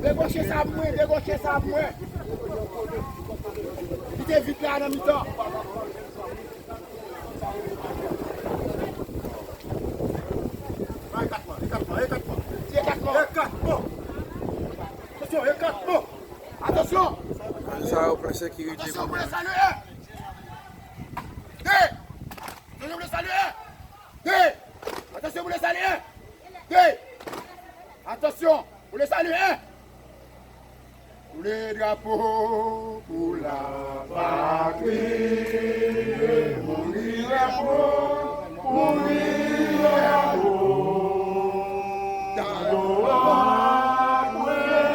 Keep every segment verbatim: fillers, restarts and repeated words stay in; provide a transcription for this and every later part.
Degòche sa pou mwen, degòche sa pou mwen. Kite vid la nan mitan. Ekatman, ekatman, ekatman. Ti ekatman. Ekatman. Atansyon, ekatman. Atansyon. Sa yo pran sekirite. Atansyon pou le sali en. De. Atansyon pou le sali en. De. Atansyon pou le sali en. De. Atansyon pou le sali en. Pou le drapo, pou la patri, mouri drapo, mouri drapo. Gado a mwen,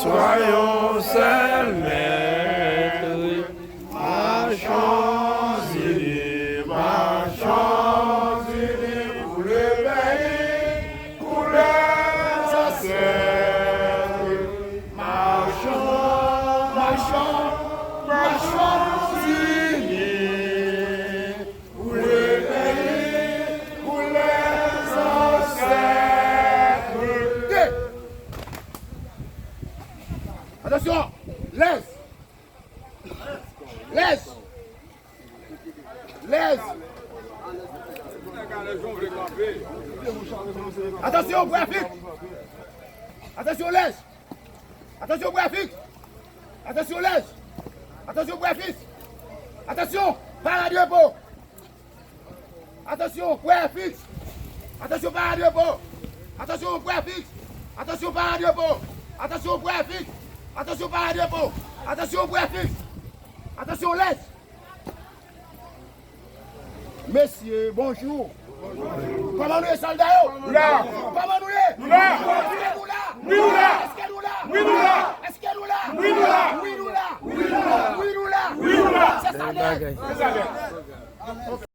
Soyons seuls maîtres, marchons unis, marchons unis pour le pays, pour les ancêtres. Marchons, marchons, marchons unis. Pou le peyi, pou lèzansèt. Atansyon! Lèz! Lèz! Lèz! Atansyon, bwè fik! Atansyon, lèz! Atansyon, bwè fik! Atansyon, lèz! Atansyon, bwè fik! Atansyon, parad repo! Atansyon, bwè fik! Atansyon, parad repo! Atansyon, bwè fik! Atansyon, parad repo! Atansyon, bwè fik! Atansyon, parad repo! Atansyon, bwè fik! Atansyon, lèz! Mesye, bonjou. Kòman nou ye, sòlda yo? Nou la. Kòman nou ye? Nou la. Èske nou la? Wi, nou la. Èske nou la? Wi, nou la. Wi, nou la. Wi, nou la. Wi, nou la. Wi, nou la. Se sa nèt. Se sa nèt.